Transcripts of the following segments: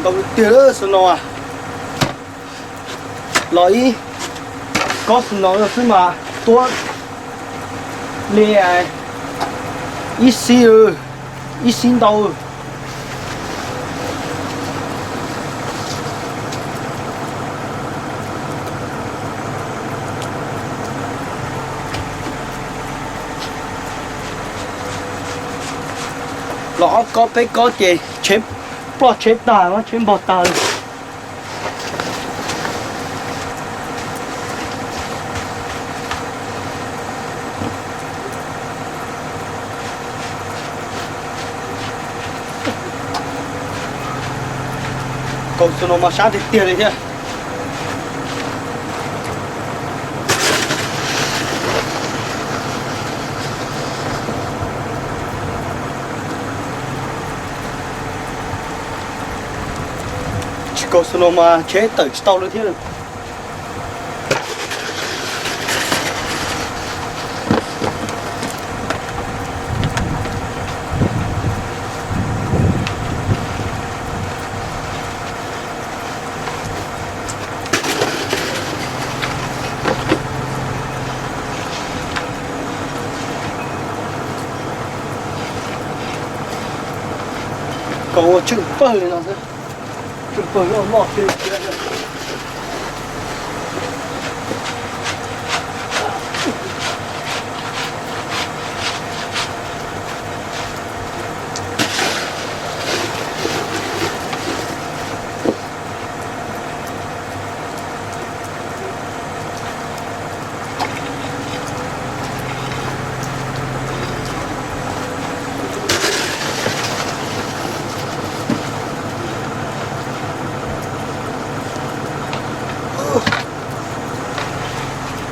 Tiag lawm xwb no, los ib kob snow no xwb mas tuab li ib xib, ib xib ntau. Los ob kob peb kob ces tsheb ploj tsheb tag, tsheb npog tag li. Kaus xwb no mas sab tiag tiag li thiab. Tsis kaus xwb no mas tsheb tawm tsis tau li thiab. Kaus ua tsheej pawg li no xwb, tsheej pawg loj loj xwb.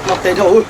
Noj tes dhau.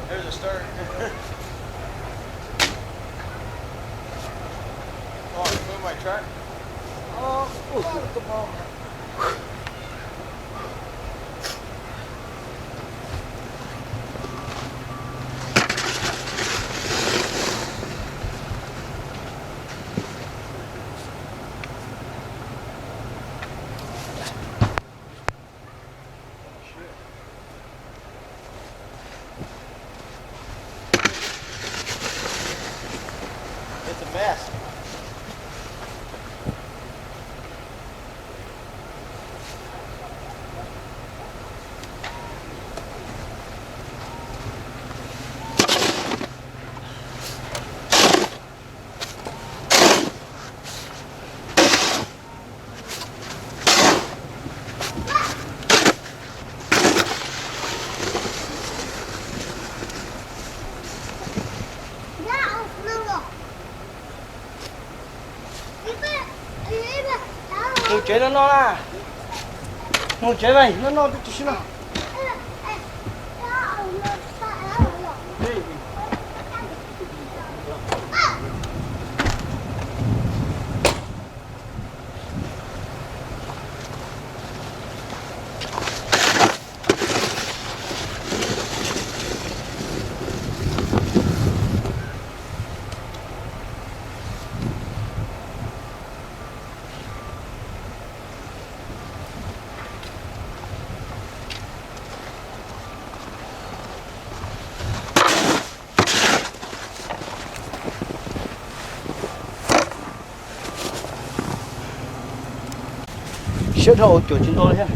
There's a start. Oh, I feel my track. Oh, come on. It's a mess. Mus tsev no no na. Mus tsev mas no no tsis sib no. Siab dhau ua cuam tsis tau li thiab.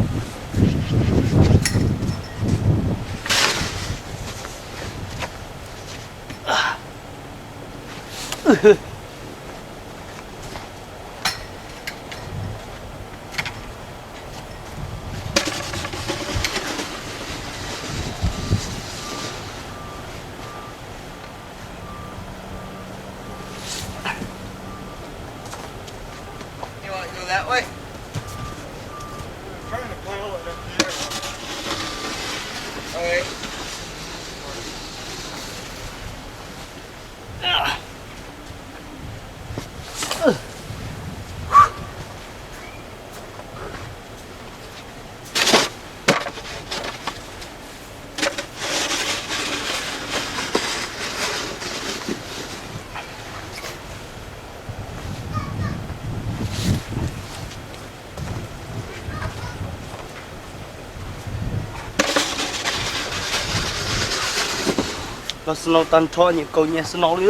Los snow tag nrho, nyias kaus nyias snow li.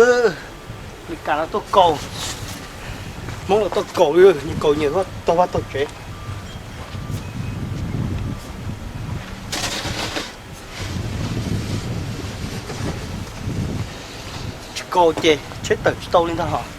Meskas no tuaj kaus, Hmoob los tuaj kaus li, nyias kaus nyias taug vaj taug tsev. Tsis kaus ces tsheb tawm tsis tau li ntag hos.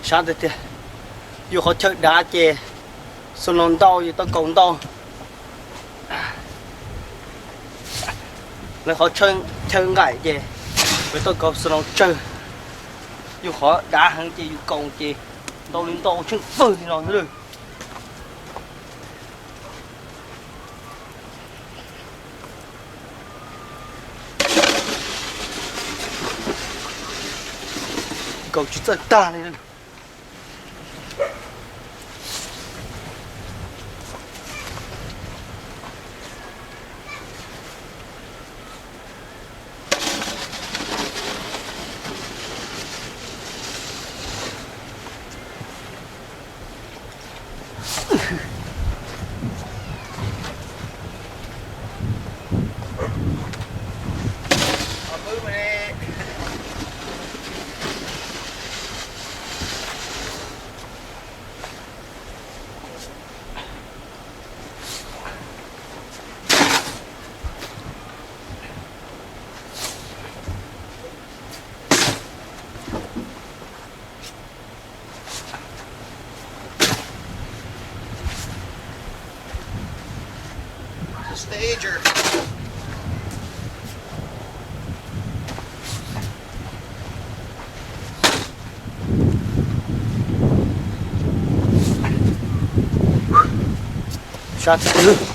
Sab tiag tiag, yus qhov chaw dav ces snow ntau, yus tau kaus ntau. Lawv qhov chaw nqaim ces lawv tau kaus snow tsawg, yus qhov dav heev ces yus kaus ces ntau li ntau tsheej fawg li no xwb. Kaus tsis txawj tag li. Sab twb